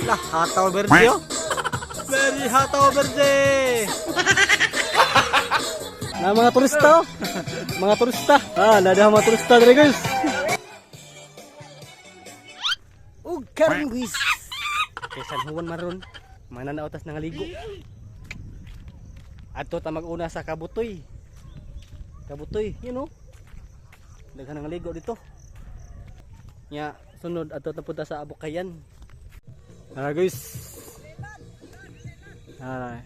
Lah, hataw berde oh. Very hataw berde. Na mga turista oh. Mga turista. Ah, nada mga turista dire, guys. Ug karon, guys. Kay San Juan maron, mananaw tas nangaligo. Adto ta mag-una sa Kabutoy. Kabutoy. Daghan nangaligo dito. Nya, sunod adto ta punta sa Abukayan. Tara, guys. Ah,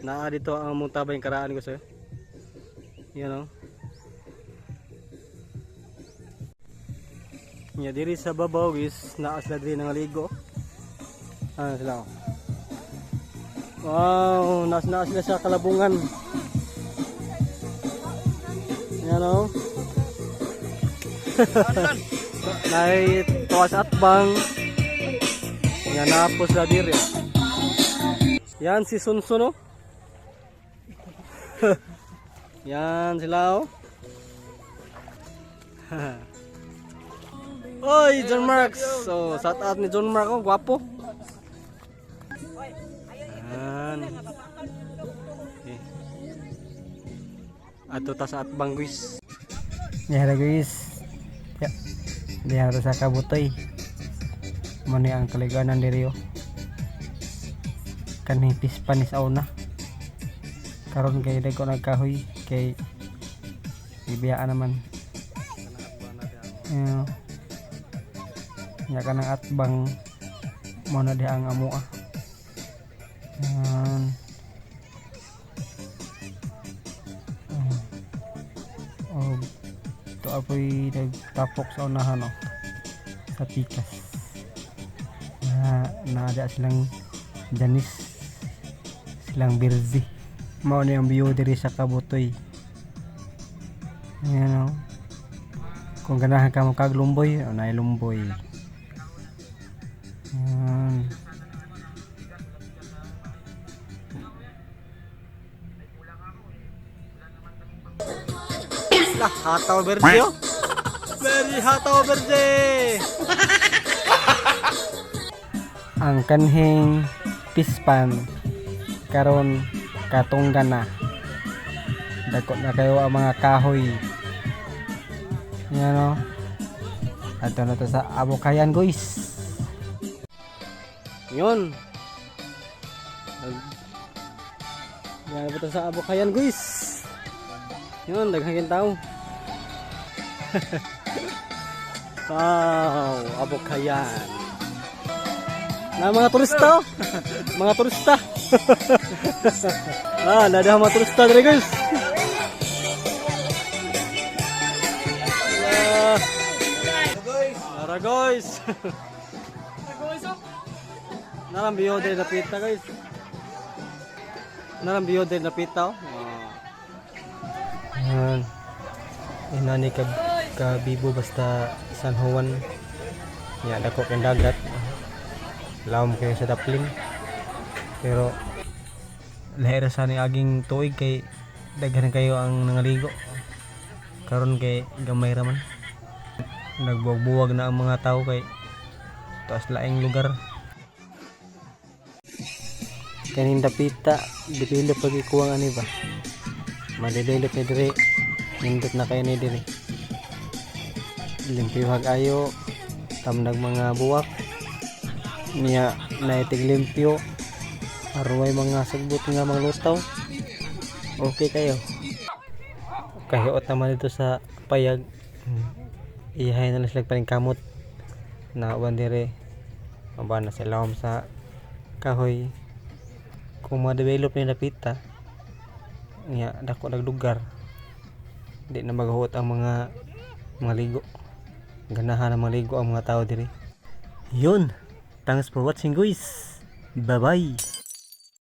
naa dito ang among tabay karaan ko sa'yo. Yan oh. Nya diri sa babaw, guys, naa sila diri nangaligo. Ah, sila oh. Wow, naa naa sila sa kalabungan. Yan oh. Nay tuwas atbang. Yan na po sila diri. Yan si Sunsun oh. Yan sila oh. Oy, John Marks. So, shout out ni John Mark oh, gwapo. Yan. Okay. Ato ta sa atbang, guys. Diha guys. Ya. Diha ta sa Kabutoy. Mo ni ang kaliganan diri oh. Kanhi pispan ni sa una. Karon kay dagko nagkahoy kay ibiyaan naman. Yeah. Nya kanang atbang mo na diha ang amoa. Yan. Oh. Oh, ito apoy nagtapok sa unahan oh, sa pikas na naada silang janis silang birzi. Mao ni ang view diri sa Kabutoy. Ayan oh. Kung ganahan ka mo kag lumboy oh, naay lumboy. Ayan. Lah, hataw berde oh. Very hataw berde. Ang kanhing pispan karon katunggan na, dako na kayo ang mga kahoy. Yan o. Ato na to sa Abukayan, guys. Yun. Yan po sa Abukayan, guys. Yun, daghang tao. Wow, Abukayan. Na mga turista oh. Mga turista. Ah, nada mga turista dire, guys. Ah. Tara, guys. Nalang biyo din napita, guys. Nalang biyo din napita oh. Ah. Yan. Inani ka kabibo basta San Juan. Ya dako kay dagat. Lawom kayo sa daplin. Pero lahi ra sa ni aging tuig kay daghan kayo ang nangaligo. Karon kay gamay ra man. Nagbuwag-buwag na ang mga tao kay taas laing lugar. Kaning dapita, develop pag ikuwang ani ba? Ma-develop ni dire. Nindot na kayo ni dire. Limpyo ayo, tamnag mga buwak. Niya naitig limpyo. Aruay mga sagbot nga mga lutaw. Okay kayo. Kahiot naman dito sa payag. Iyahay na lang sila kamot. Na uban dire. Aba na sila sa kahoy. Kung ma-develop ni dapita niya dako naglugar, di na maghuot ang mga ligo. Ganahan na maligo ang mga tao diri. Yun, thanks for watching, guys. Bye bye.